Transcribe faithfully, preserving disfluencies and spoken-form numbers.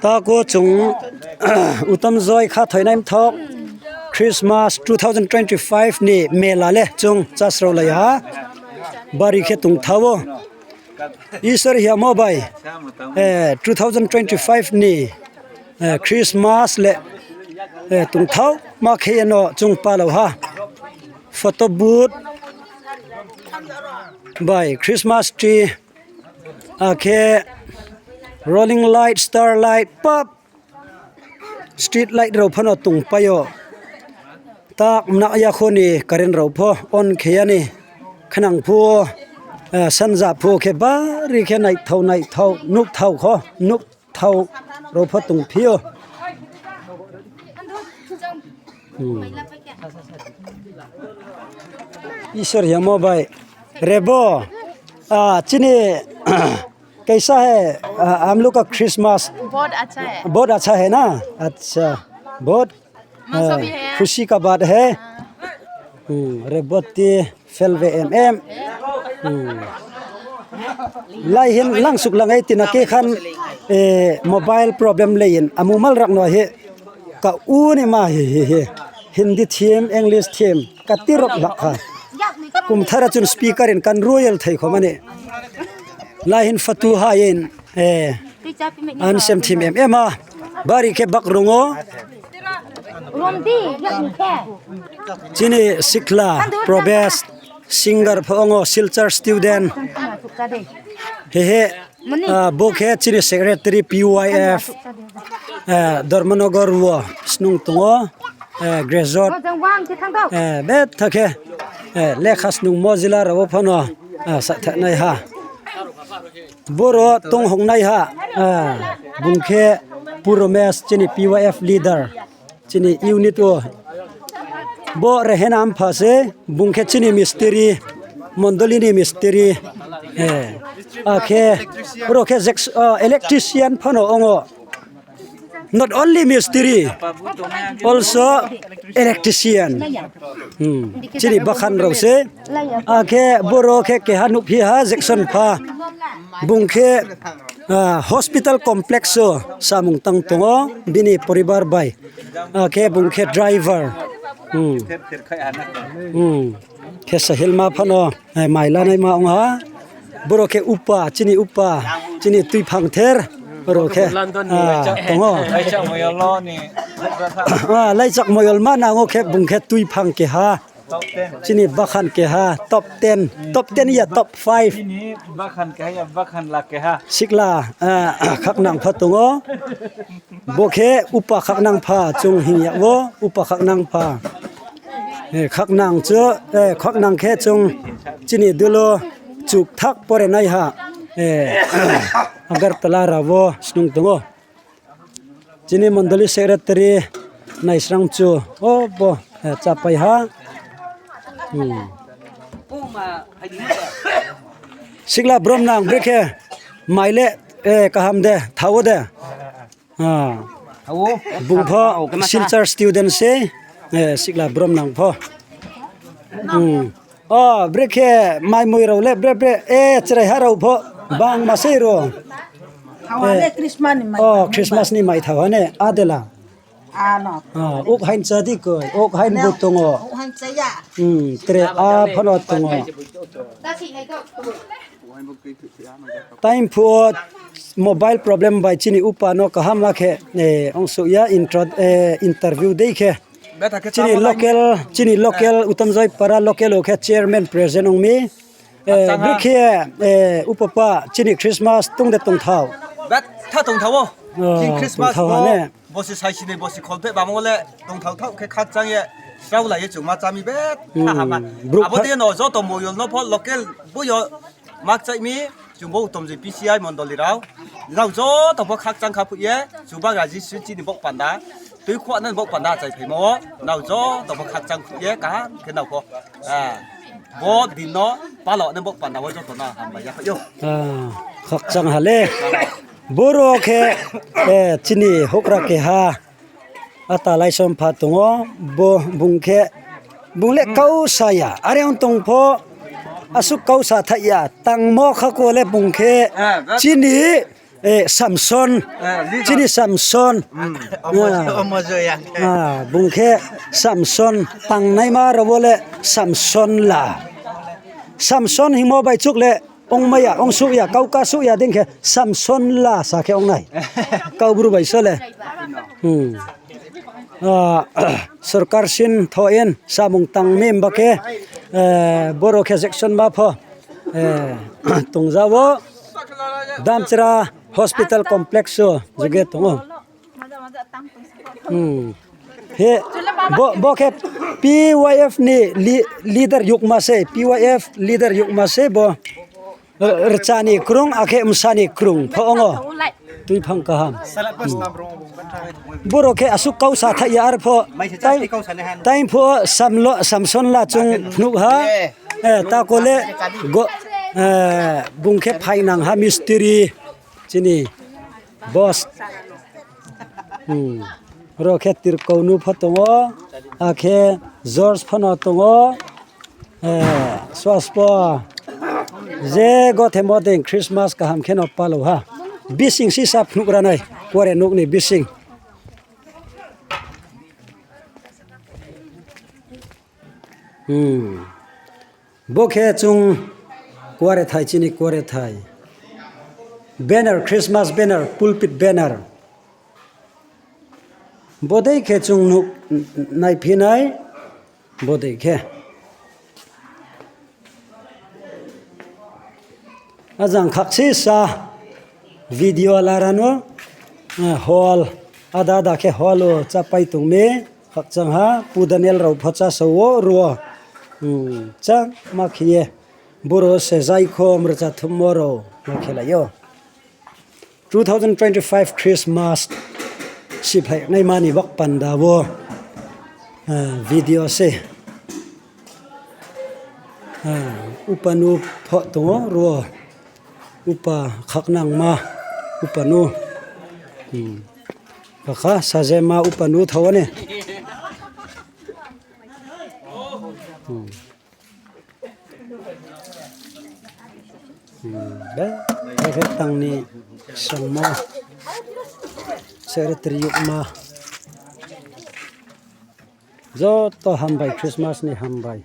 Tako chwng utom joi kha thoinai mthok Christmas two thousand twenty-five ni mela le chwng chasrok lai ha bari khe tongthao. Isor hiya mo bai, eh, two thousand twenty-five ni, eh, Christmas le, eh, tongthao ma khe no chwng palo ha. Photo booth bai Christmas tree, akhe rolling light, star light, pap, street light rok phano tongpaio. Tak mna yakhoni current rok pho on kheyani. Khnang phu, eh, sanja phu khe bari khe naithao naithao nukthao kho, nukthao rok pho tongphio. Hmm. Isor hiya mo bai. Rebo, ah, chini, kaisa hai, ah, hum log ka Christmas बहुत अच्छा है। बहुत अच्छा है ना? अच्छा, बहुत, मौसम ah, भी है। खुशी का बात है। हाँ। Hmm, Reboti felve em em. Hmm. Lai hin langsuk langai tina ke khan, eh, mobile problem lein amu mal rak no he ka uni ma he he he Hindi thim, English thim, ka tirok lak kha. Kum thara chun speaker in kan royal thai kho mane. Lai hin fatu ha in, eh, an sem thim em em ha. Bari khe bak rungo. Chini sikla Probesh singer pho ongo Silchar student. He he, ah, bo khe chini secretary P Y F, ah, Dharmanagar wo snung tongo, ah, graduate, ah, betha khe, ah, lekha snung mojila rao phano, ah, sa thanai ha. Boro tong hongnai ha, ah, bung khe Puromes chini P Y F leader. Chini unit o. Bo rehena ampha se, bung khe chini mistiri, mondoli ni mistiri. Eh, akhe, oro khe jeks-, ah, electrician phano ongo. Not only mistiri, also electrician. Hmm. Chini bakhan rok se, akhe boro khe keha nukphi ha, Jackson pha. Bung khe, ah, hospital complex o samung tang tongo, bini poribar bai. Ah, khe bung khe driver. Hmm. Hmm. Khe sahilma phano, eh, mai lanai ma wng ha. Borok khe upa, chini upa, chini twi phang ther. Borok khe, ah, tongo. Ah, laichak moyol ma nango khe bung khe twi phang keha. Chini bakhan keha, top ten. Top ten ya top five. Chini bakhan keha ya bakhan la keha. Sikla, ah, khaknang pha tongo. Bo khe upa khaknang pha chwng hing ya o, upa khaknang pha. Eh, khaknang chu, eh, khaknang khe chwng chini dolo chuk thak pore nai ha. Eh, Agartala rabo snung tongo. Chini mondoli secretary naisrang chu, o bo, eh, chapai ha. Hmm. Sikla brom nang brekhe maile, eh, kaham de, thawo de. Ah. Bung pho Silchar student se, eh, sikla brom nang pho. Hmm. Oh, brekhe mai mui rok le bre bre, eh, chwrai ha rok pho bang ma sei ro. Thawa le Christmas ni mai. Oh, Christmas ni mai thawa ne, adela. Ano. Ah, uk hain chadi koi, uk hain bu tongo. Uk hain chaya. Hmm, tre a phano tongo. Time phuo mobile problem bai chini upa no kaham ma khe, eh, ong suk ya intro, eh, interview dei khe. Chini local, chini local Utamjoi para local o khe chairman present ong mi. Eh, bikhe, eh, upapa chini Christmas tung de tong thao. Betha tong thao. Oh, chini Christmas tong thao bo. Bosi sai sini bosi khol phe bamo le tong thao thao khe khak chang ye srau lai ye chuma chami bet. Hmm, tha hama. Abo de no joto moyol no pho local bo yo mak chai mi chumbo utom je P C I mondoli rao. Nao joto pho khak chang kha phu ye chuba gaji su chini bok panda. Twi khwa nan bok panda chai phai mo. Nao joto pho khak chang phu ye kaham khe nao pho. Ah, bo din no palo ne bok panda wo joto na hambai ya yo. Ah, khakchang hale. Boro khe, eh, chini hokra keha. Ata laisom pha tongo. Bo bung khe, bung le kau saya. Are ong tong pho asuk kau sa thai ya. Tang mo kha ko le bung khe. Chini Eh, Samson. Ah, leader. Chini Samson. Hmm. Ah. Omo, omo joya. Ah, bung khe Samson tangnai ma robo le Samson la. Samson himo bai chuk le ong maya, ong suk ya, kau ka suk ya ding khe Samson la sa khe ong nai. Kau bru bai so le. Hmm. Ah, sorkar sin tho in samung tang mem ba khe, eh, boro khe section ba pho, eh, tong jabo Damchara Hospital Complex o juge tongo. Hmm. He, bo, bo khe P Y F ni li-, leader yukma se, P Y F leader yukma se bo. Rchani krung, akhe msani krung, pho ongo. Twi phang kaham. Hmm. Borok khe aswk kau sa thai ya, ar pho. Time, time pho Samlo, Samson la chung phunuk ha. Eh, ta kole go, eh, bung khe phai nang ha mistiri. Chini boss. Hmm. Oro khe Tirkau nu pho tongo, akhe George phano tongo. Eh, swaspo je gothe modeng Christmas kaham kheno palo ha. Bising sisa phunuk ranai, kore nukni bising. Hmm. Bo khe chung kuare thai, chini kuare thai. Banner, Christmas banner, pulpit banner. Bodei khe chung nuk naiphinai, bodei khe. Ajang khaksisa video larano, eh, hall, ada ada khe hall o chapai tongmi, khakchang ha, pu Daniel rao phacha sao ruo. Hmm, chang ma khiye, boro se jaikhom rwcha thummo rao ma khelaio. Two thousand twenty-five Christmas siphaiknai mani bak panda o, ah, video se. Ah, upanu pho tongo ruo. Upa khaknangma upanu. Hmm. Kakha sajema upanu thawani. Hmm. Hmm, be, be khe tangni songmo, secretary yukma. Joto hambai, Christmas ni hambai.